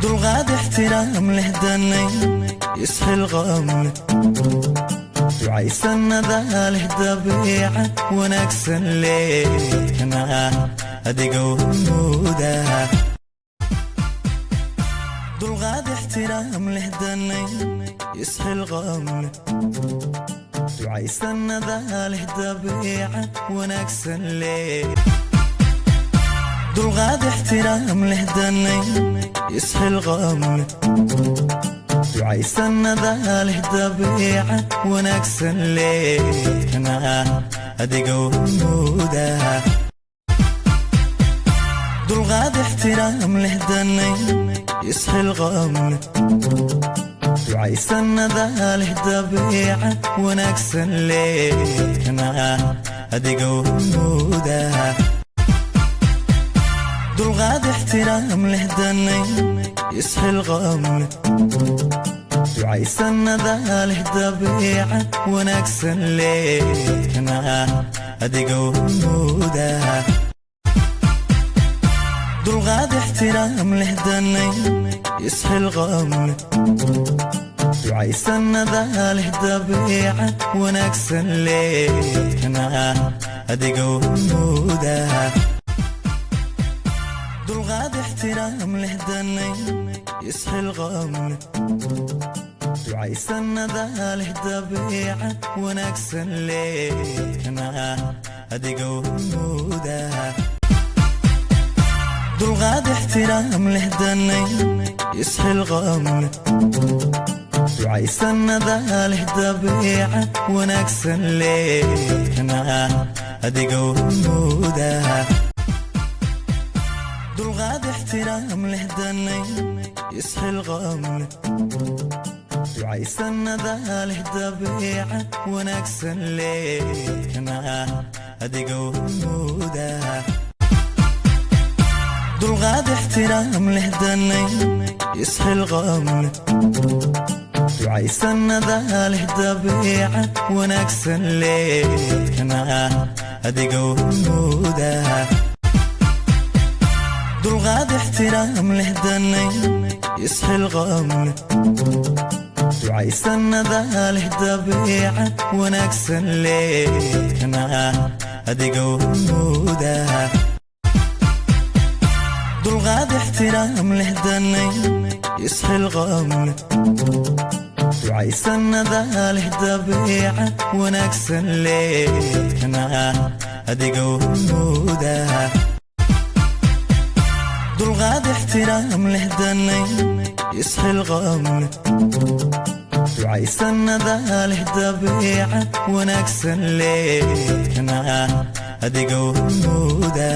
Dulqaad ixtiraam leh danay isxilqaam leh ducaysanada leh dabiicad wanaagsan leh dadkana adiga mooda. Dulqaad ixtiraam leh danay isxilqaam leh ducaysanada leh dabiicad wanaagsan leh. Dulqaad ixtiraam leh danay isxilqaam leh ducaysanada leh dabiicad wanaagsan leh dadkana adiga mooda. Dulqaad ixtiraam leh danay isxilqaam leh ducaysanada leh dabiicad wanaagsan leh dadkana adiga mooda. Dulqaad ixtiraam leh danay isxilqaam leh ducaysanada leh dabiicad wanaagsan leh dadkana adiga mooda. Dulqaad ixtiraam leh danay isxilqaam leh ducaysanada leh dabiicad wanaagsan leh dadkana adiga mooda. Dulqaad ixtiraam leh danay isxilqaam leh ducaysanada leh dabiicad wanaagsan leh dadkana adiga mooda. Dulqaad ixtiraam leh danay isxilqaam leh ducaysanada leh dabiicad wanaagsan leh dadkana adiga mooda. Dulqaad ixtiraam leh danay isxilqaam leh ducaysanada leh dabiicad wanaagsan leh dadkana adiga mooda. Dulqaad ixtiraam leh danay isxilqaam leh ducaysanada leh dabiicad wanaagsan leh dadkana adiga mooda. Dulqaad ixtiraam leh danay isxilqaam leh ducaysanada leh dabiicad wanaagsan leh dadkana adiga mooda. Dulqaad ixtiraam leh danay isxilqaam leh ducaysanada leh dabiicad wanaagsan leh dadkana adiga mooda. Dulqaad ixtiraam leh danay isxilqaam leh ducaysanada leh dabiicad wanaagsan leh dadkana adiga mooda.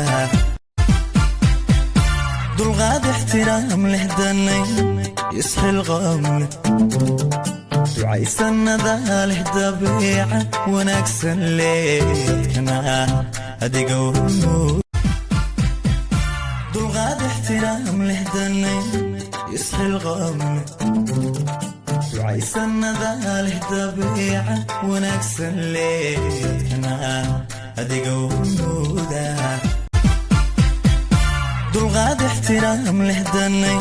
Dulqaad ixtiraam leh danay isxilqaam leh ducaysanada leh dabiicad wanaagsan leh dadkana adiga mooda. Dulqaad ixtiraam leh danay isxilqaam leh ducaysanada leh dabiicad wanaagsan leh dadkana adiga mooda. Dulqaad ixtiraam leh danay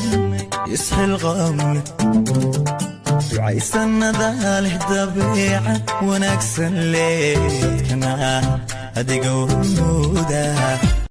isxilqaam leh ducaysanada leh dabiicad wanaagsan leh dadkana adiga mooda.